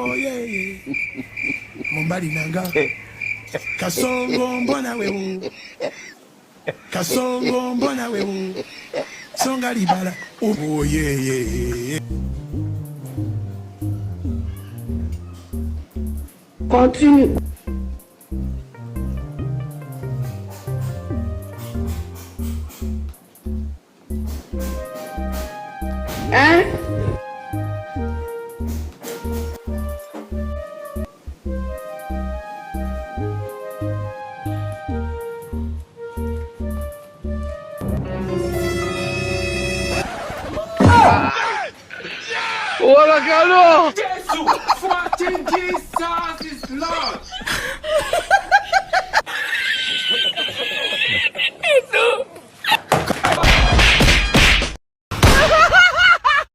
Oh, yeah. Mobali nanga. Kasongo mbona wewe. Kasongo mbona wewe. Songa libala. Oh, yeah. Continue. Hein? Fucking Jesus is Lord.